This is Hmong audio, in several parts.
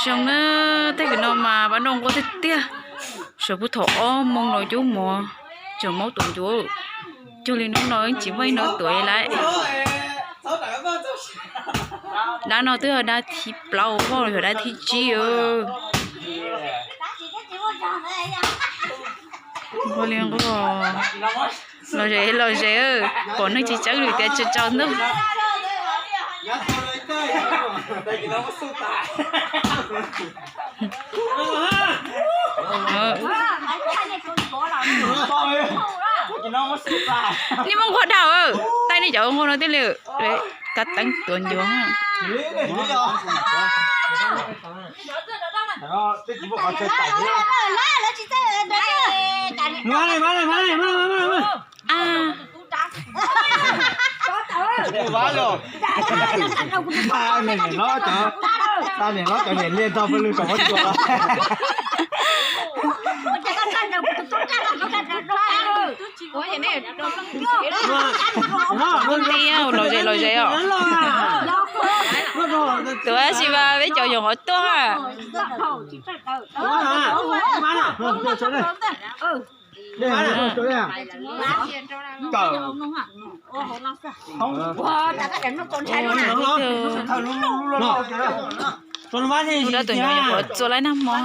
Zoo na, tej kws no mas pab noj nquab tiag tiag. Sawv puag thaum ob moos los cub mov, tseem maub tuam ncuav. Cuag li hnub no tsis muaj ib nrab tuam lawm. Dab no twb yog dab thib plaub, yog dab thib tsib. Nquag li nquag, los ze los ze, pom neeg tsis tseeb lwm tias tsis tsaus ntuj. Nej muab nquag daus, taij nej cov nquag no thiaj li kav teeb tuav ncuav. Lub ntiag los ze los ze os. Tuav tsis mas peb cov yuav qhov tuaj. Tus dab tuam ncuav yuav qhov txua laib nag hmo.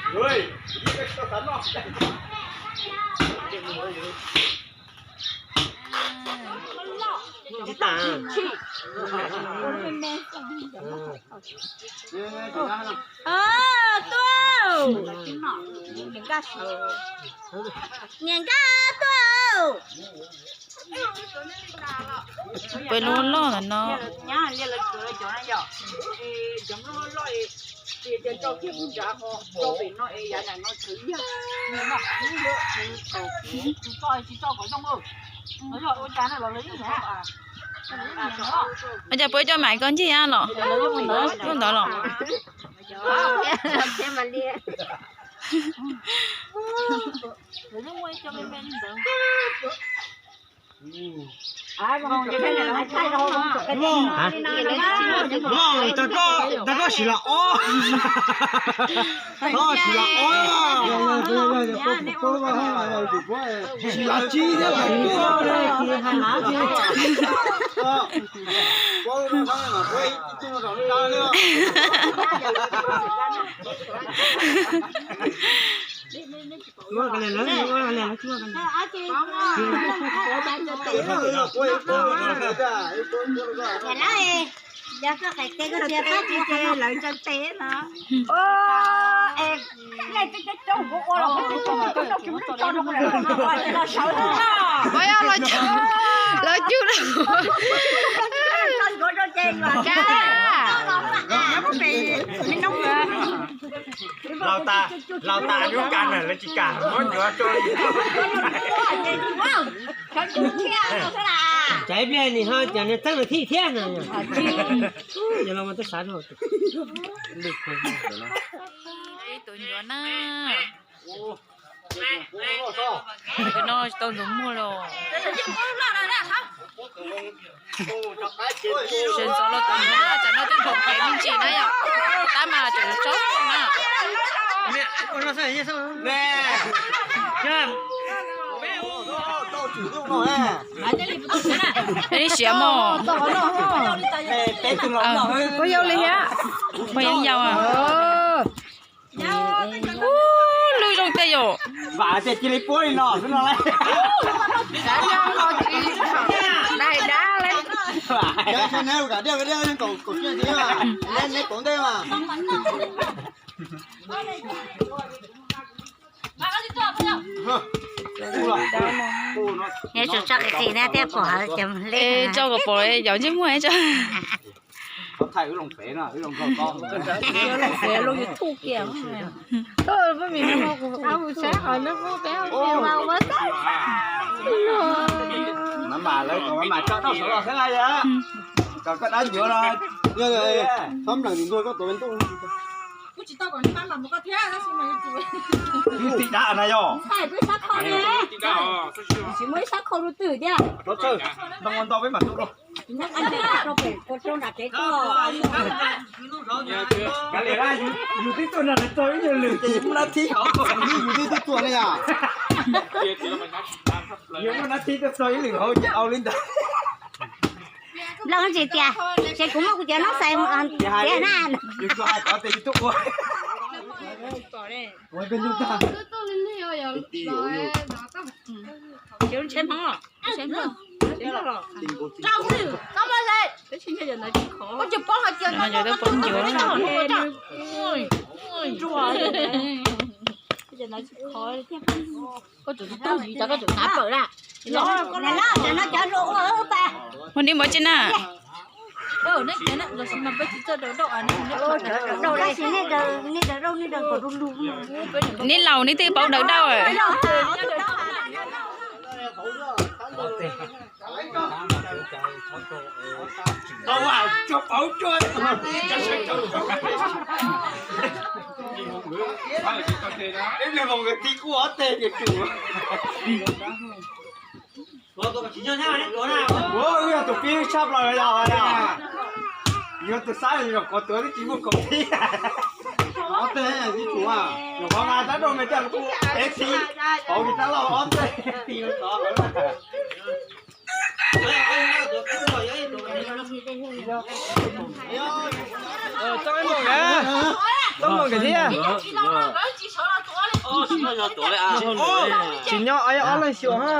Tuaj, niam nkaj tuaj. Peb lub loj ntawm no. Ua cas puas coj Maiv koj ncig los? Lub ntawd los? Tag koj sim los ob, tag koj sim los ob, sim los tsib thiab. Lawv cug Laus tas, laus tas yuav kam na, lawv tsis kam, muab ncuav rau li. Tsam ib pliag nim ho cov niag txeeb lawv thij thiab no. Yog los mas twb xav rau tus ncuav na. No tsis tau ntxuav muag los. Sawv ntxov los tus ncuav na, tsam no twb nkaum kev me ntsis na yom. Tab mas tseem tsaub na. Siav mog. Puas yau li thiab? Puas yau yau? Ub, lub zoo tej yom. Vam tias cia li puab li no xwb no lauj. Dab dab li. Nyob tso qis qis na thiab pom hauv cov mus lej. Tso kom pom yov ntsej muag tso. Maj mam lawv kom maj mam tso rau saum los xwb na yom. Kom koj dab ncuav no. Txhob nplees tus ntuag koj tuav ntuj. Kuv tsis tau kom neb maj mam mus koj thiab, tab sis mas yus tsis, yus tsis dab na yog. Ntxhais, peb sab khau ne. Tsis muaj ib sab khau rau twg thiab. Ntoo ntau peb mam tu rau. Kav liam, yus twb tuaj nrog lawv txog ib nyuag lwm ces yus muaj nab thib hauv, yus twb tuaj ne yom. Yus muaj nab thib tuaj txog ib lwm hauv ces au li ntawd. Nplooj tsis tias, ces kuv muab kuv cov noob xais tiag na. Yus tsuas hais tod tias yus twb ua. Ua koj nyuj tag. Tsis ntshe Hmoob los, ntshe Hmoob los. Koj tsis paub hais tias no yog twb paub ncuav. Koj tsis tau yus cov koj tseem xav pawm na. Ua neb mov tsi na. Neb laus neb twb paub daws dauj. Ua, wb yog tus pib tshaj plaws yog, yog tus xab yog qhov tuav twb tsis muaj kaum tib. Ob teg tib tsum, nyuam qhuav nqa rab rooj me coj kuj peb tib, pauv li rab lauj ob teg. Txoj moos thiab. Tsis nyob ob leeg xyuas ha.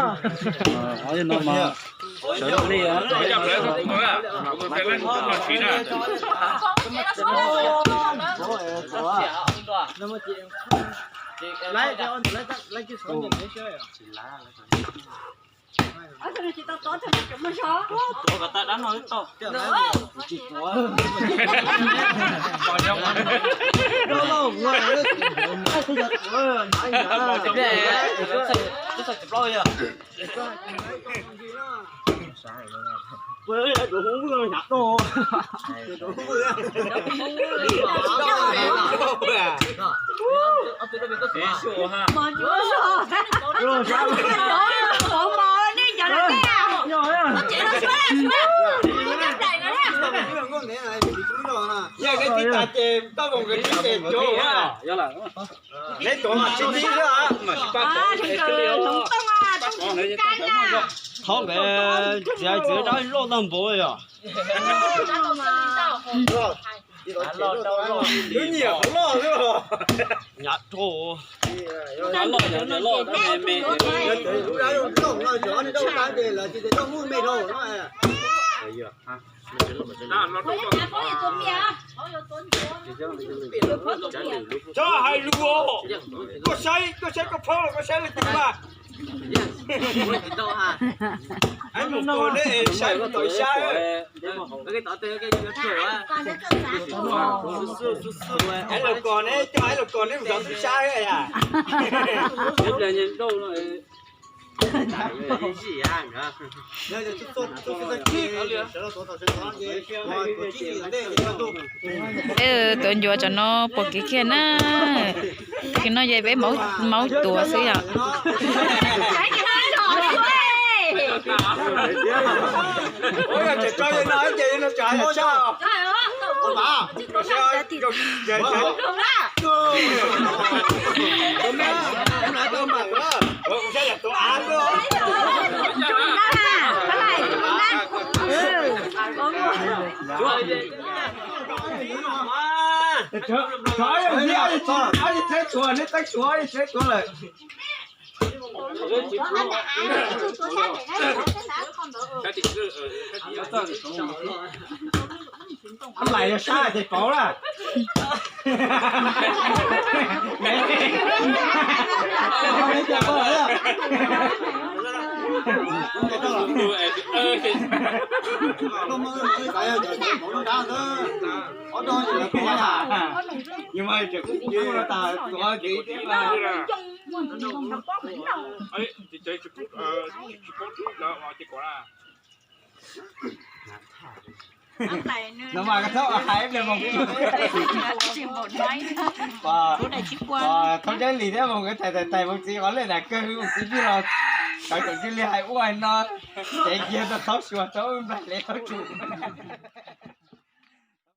Yog koj tib tas ces tau koom kws tib ces cov. Neb tuav mas tsis tib xwb mas tsis pab tuav. Thaub nkawd txiav txiav rab loj tag npaum yog. Twb nyiam qhov loj xwb. Nyav rau. Txhob hais lus, koj saib, koj saib koj phob los koj saib leej twg mas. Aib Los Kos neb saib tau sab. Aib Los Kos neb coj Aib Los Kos neb mus zov tib sab yam. Tuav ncuav tsam no puas kev kiag na. Kis no yog peb maub tuav xwb yom. Tshuav, tshuav, tshuav lawm. Lais yog sab ces pauv lawm. Yus mas tseem kub kub no tas tuav ntxiv thiab mas. No mas koj txhob hais ib pliag moog. Thaub Ncaib Lis thiab moog, koj tais tais tais moog txiv qhov lej nam kawg moog txiv ywg los, tawv tseem cia li hais ua no, cev kiag tau thaub xyuas thaub nplaig le thaub tsuj.